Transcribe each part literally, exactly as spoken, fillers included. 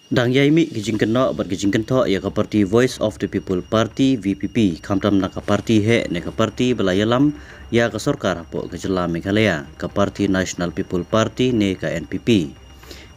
Dang ïai mih ki jingkynnoh bad ki jingkynthoh ïa ka party Voice of the People Party, V P P, khamtam na ka party heh ne ka party ba la ïalam ïa ka sorkar hapoh ka jylla Meghalaya, ka party National People Party ne ka N P P.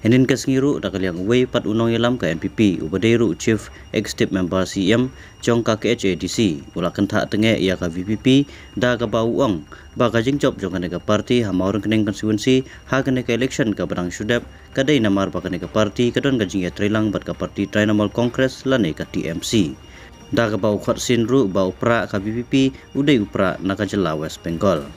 Hynnin ka sngi ruh da ka liang uwei pat u nongïalam ka N P P uba dei ruh Chief Executive Member, C E M, jong ka K H A D C u la kynthah tyngeh ïa ka V P P da kaba u ong ba ka jingjop jong kane ka party ha Mawryngkneng constituency ha kane ka election kaba dang shu dep ka dei namar ba kane ka party ka don ka jingïatreilang bad ka party Trinamool Congress lane ka T M C. Da kaba u khot sien ruh ba u prah ka V P P u dei u prah na ka jylla West Bengal.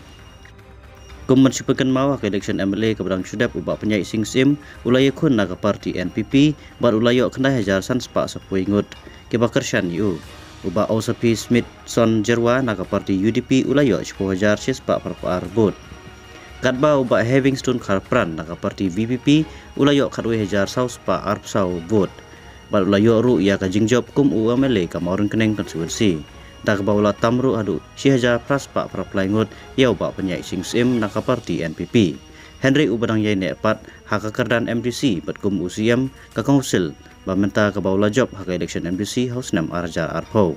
Kum ban shu pynkynmaw, ha ka election M L A kaba dang shu dep u Bah Pynïaid Sing Syiem u la ïakhun na ka party N P P bad u la ïoh khyndai hajar san spah saphew ngut kiba kyrshan ïa u. U Bah Ousaphi Smithson Jyrwa na ka party U D P u la ïoh shiphew hajar shi spah phra phra ar vote. Katba u Bah Heavingstone Kharpran na ka party V P P u la ïoh khatwei hajar saw spah arphew saw vote. Bad u la ïoh ruh ïa ka jingjop kum u M L A ka Mawryngkneng constituency, da kaba u la tam ruh haduh shi hajar phra spah phra phra ngut ïa u Bah Pynïaid Sing Syiem na ka party N P P. Hynrei uba dang ïai neh pat ha ka kyrdan M D C bad kum u C E M ka council ba mynta kaba u la jop ha ka election M D C ha u snem ar hajar arphew.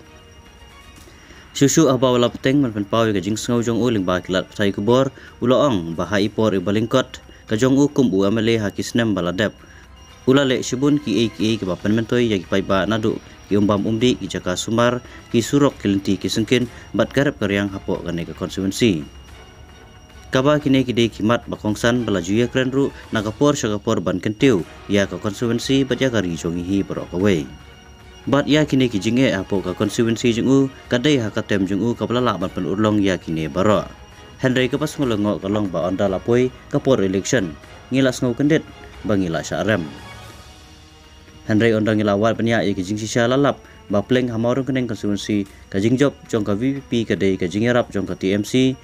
Shuh shuh haba u la bteng ban pynpaw ïa ka jingsngew jong u lyngba ki lad pathai khubor, u la ong ba ha i por iba lyngkot ka jong u kum u M L A ha ki snem ba la dep, u la leh shibun kiei kiei kiba pynmyntoi ïa ki paidbah, naduh ki umbam umdih, ki jaka sumar, ki surok, ki lynti ki syngkien bad ka rep ka riang hapoh kane ka constituency. Kaba kine ki dei ki mat ba kongsan ba la ju ïakren ruh na ka por sha ka por ban kyntiew ïa ka constituency bad ïa ka ri jong ngi hi baroh kawei. Bad ïa kine ki jingeh hapoh ka constituency jong u ka dei ha ka term jong u kaba la lah ban pynurlong ïa kine baroh. Hynrei kaba sngew lyngngoh ka long ba ynda la poi ka por election, ngi la sngew kyndit ba ngi la shah rem. Hynrei ynda ngi la wad bniah ïa ki jingshisha, la lap ba pleng ha Mawryngkneng constituency ka jingjop jong ka V P P ka dei ka jingïarap jong ka T M C,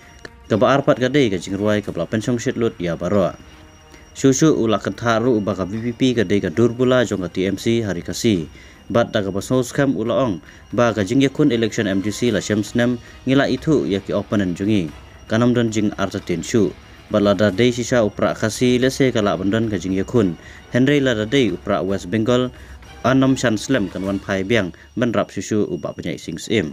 kaba ar pat ka dei ka jingrwai kaba la pynshong shit lut ïa baroh. Shuh shuh u la kynthah ruh ba ka V P P ka dei ka dur bula jong ka T M C ha Ri Khasi. Bad da kaba sngewskhem u la ong ba ka jingïakhun election M D C la shem snem ngi la ithuh ïa ki opponent jong ngi, kan ym don jingartatien shuh. Bad lada dei shisha u prah Khasi, lehse ka lah ban don ka jingïakhun. Hynrei lada dei u prah West Bengal, yn ym shan slem, kan wan phai biang ban rap shuh shuh u Bah Pynïaid Sing Syiem.